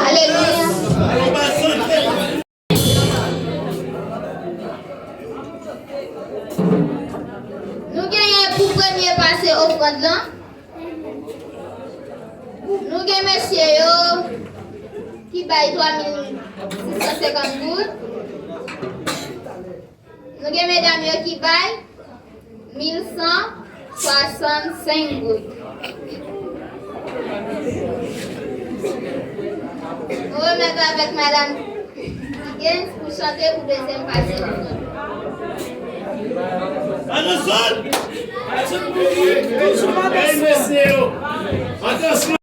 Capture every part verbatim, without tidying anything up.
Alelouya. Nou genyen pou premye pase ofrann lan. Nou gen mesye yo ki bay twa mil sis san senkant goud. Nou gen medam yo ki bay mil san swasannsenk goud. Nou remèt avèk madanm Higgins pou chante pou dezyèm pati. Atansyon! Hey, mesye yo! Atansyon!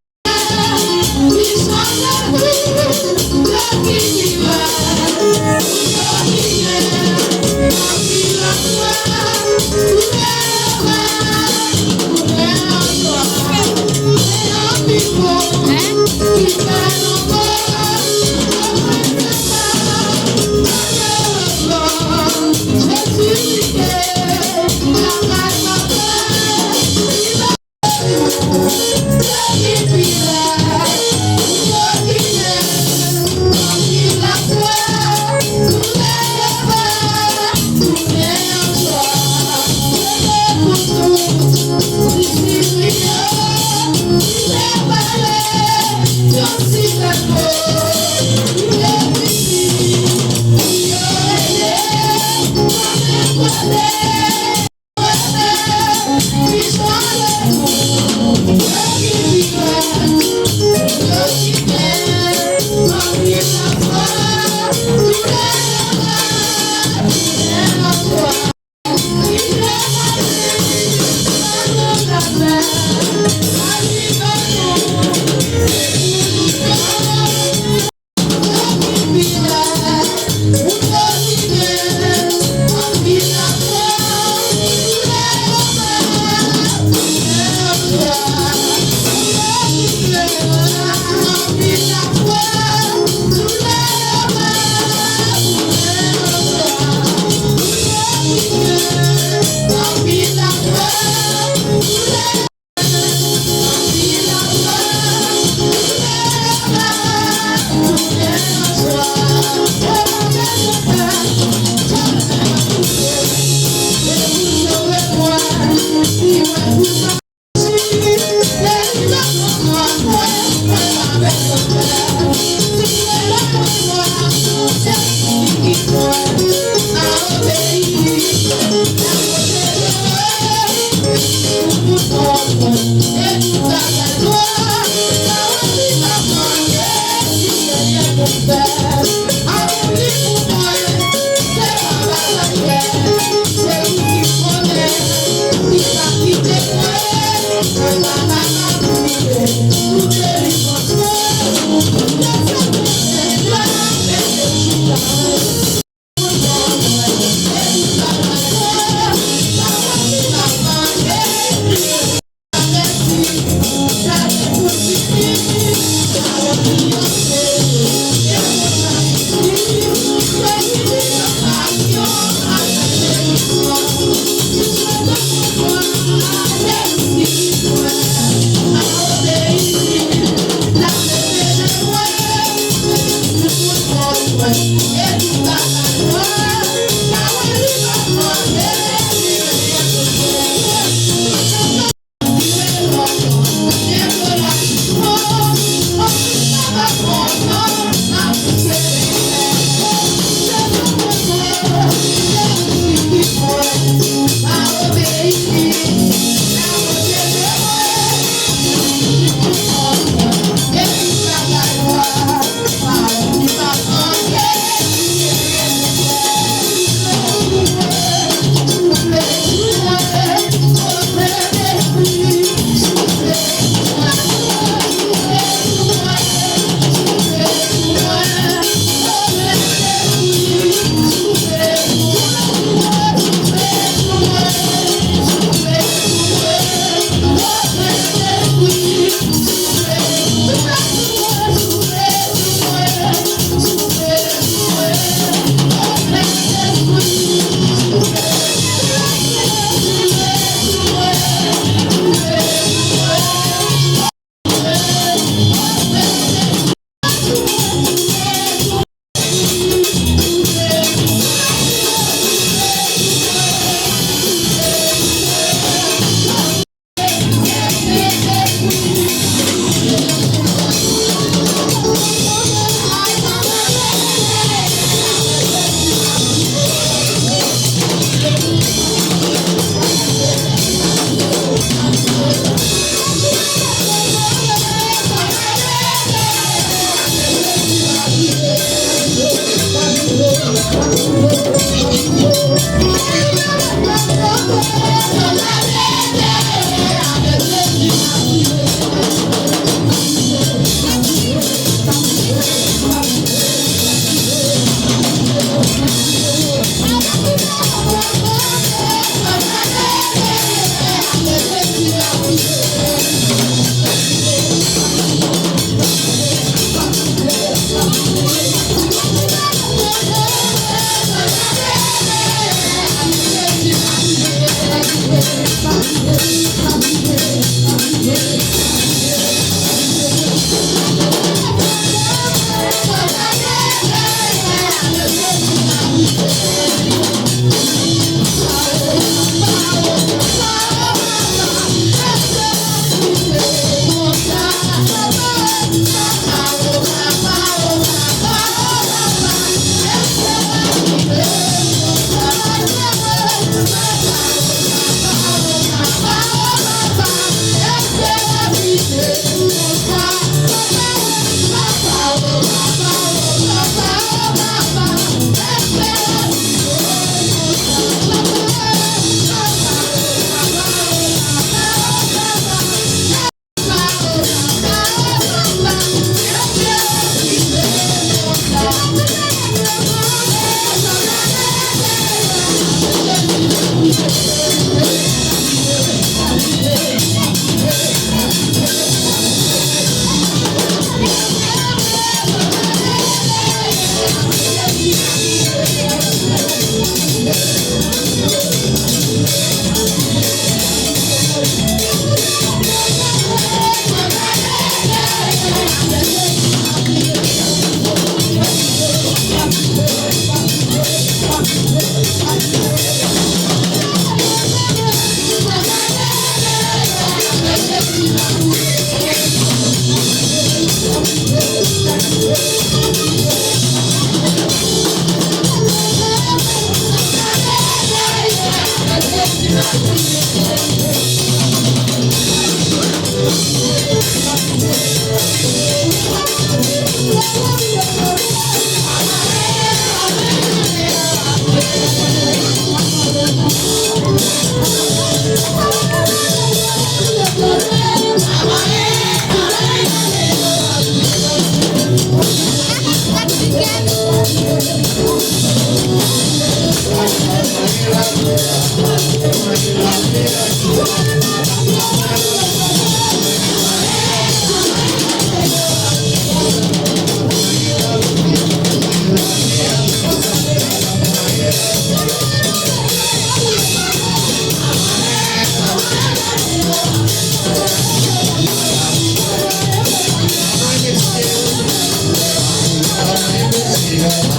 Wi, wi.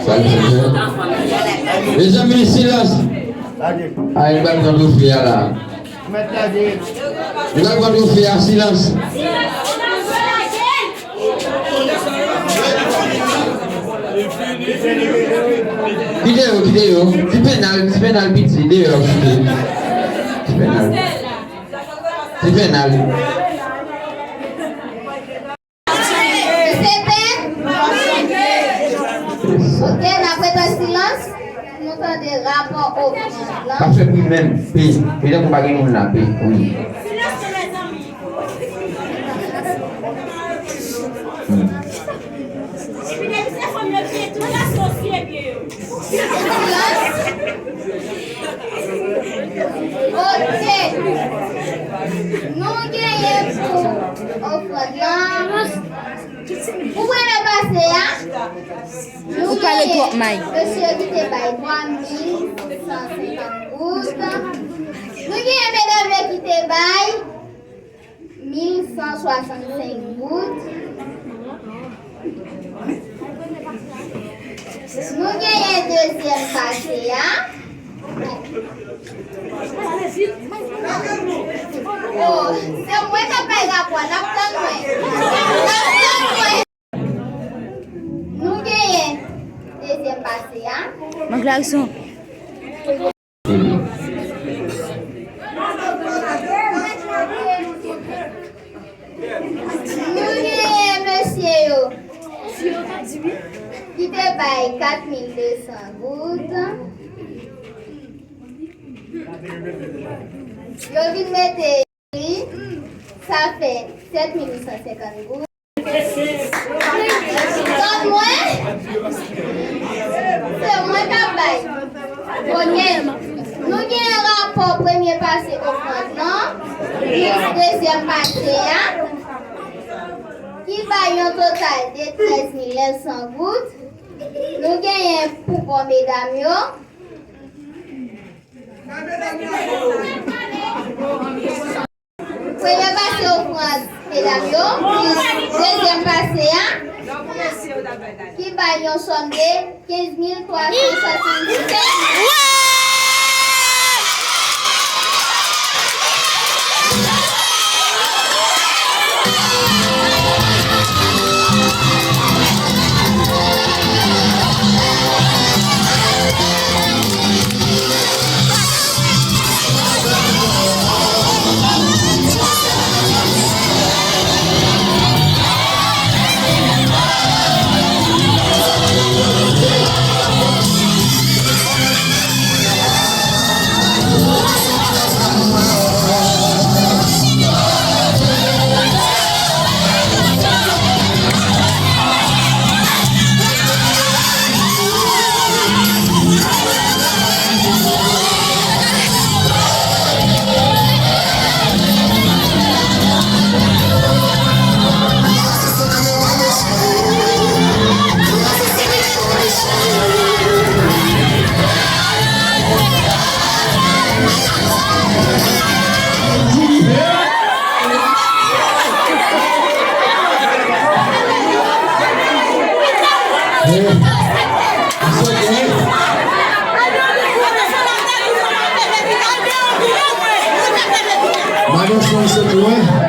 Sa l te fè. Mezanmi, silans. Ay, m pral pran twofe a la. M pral pran twofe a, silans. Kite yo, kite yo. Ti pennal, ti pennal piti, deyò, kite. Ti pennal. Ti pennal. Misye P? Ok, n ap ret an silans pou nou tande rapò ofrann lan. Pa fè bri menm, P. Petèt ou pa gen moun la, P. Wi. Hmm. Epi depi se fanm yo ki tou gason serye yo. Mesye ki te bay twa mil san senkant goud. Nou genyen medam yo ki te bay mil san swasannsenk goud. Nou genyen dezyèm pase a. Oh, se mwen k ap bay rapò a, n ap tann mwen. N ap tann mwen. Nou genyen dezyèm pase a. Mank lason. Nou genyen mesye yo ki te bay kat mil de san goud. Yo vin mete li, sa fè sèt mil uit san senkant goud. Tann mwen, se mwen k ap bay. Kounye a, nou gen rapò premye pase ofrann nan, plis dezyèm pase a, ki bay yon total de trèz mil nèf san goud. Nou genyen pou bon medam yo. Premye pase ofrann medam yo, plis dezyèm pase a, ki bay yon sòm de kenz mil twa san swasanndiset. Madan Frank se pou mwen.